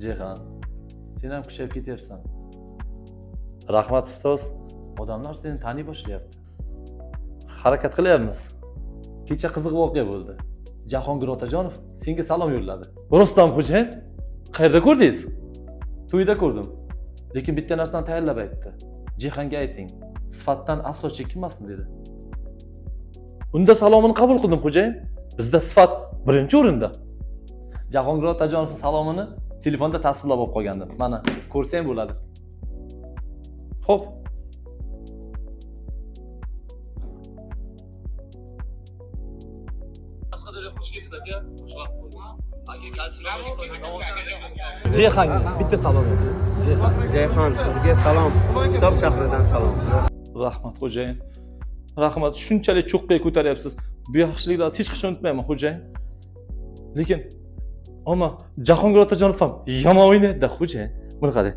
Jeyhan, sen ham kuchayib ketyapsan. Rahmat, ustoz. Odamlar seni taniy boshlayapti. Harakat qilyapmiz. Kecha qiziq voqea bo'ldi. Jahongir Otajonov senga salom yo'lladi. Rostdan, xo'jayin? Qayerda ko'rdingiz? To'yda ko'rdim. Lekin bitta narsani tayinlab aytdi. Jehanga ayting, sifatdan aslo chekinmasin, dedi. Unda salomini qabul qildim, xo'jayin. Bizda sifat birinchi o'rinda. Jahongir Otajonovning salomini telefonda tasdiqlab olib qolgandim. Mana, ko'rsang bo'ladi. Xo'p. Jehanga bitta salom ayting. Jeyhan. Jayhon, sizga salom. Kitob shahridan salom. Rahmat, xo'jayin. Rahmat, shunchalik cho'qqiga ko'taryapsiz. Bu yaxshiliklarni hech qachon unutmayman, xo'jayin. Lekin ammo Jahongir Otajonov ham yomon o'ynaydi-da, xo'jayin. Buni qarang.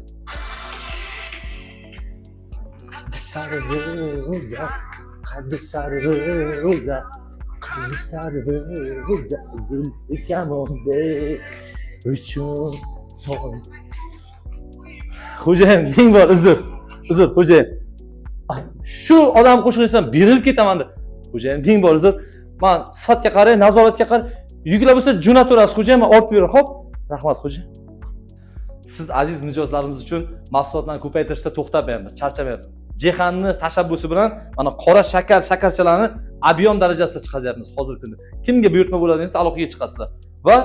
Zulfi kamondek uchun son. Xo'jayin, ming bor uzr. Uzr, xo'jayin. Shu odam qo'shiq aytsam berilib ketaman deb. Xo'jayin, ming bor uzr. Man sifatga qarang, nazoratga qarang. Yuklar bo'lsa jo'nataverasiz, xo'jayin, man olib beraman. Xo'p, rahmat, xo'jayin. Siz aziz mijozlarimiz uchun mahsulotlarni ko'paytirishda to'xtamayapmiz, charchamayapmiz. Jehanni tashabbusi bilan mana qora shakar shakarchalarni объем darajasida chiqaryapmiz hozirgi kunda. Kimga buyurtma bo'ladi desa, aloqaga chiqasizlar. Va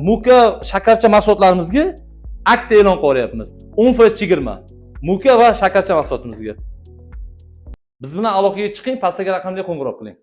muka shakarcha mahsulotlarimizga aksiya e'lon qilyapmiz. 10% chegirma. Muka va shakarcha mahsulotimizga. Biz bilan aloqaga chiqing, pastdagi raqamga qo'ng'iroq qiling.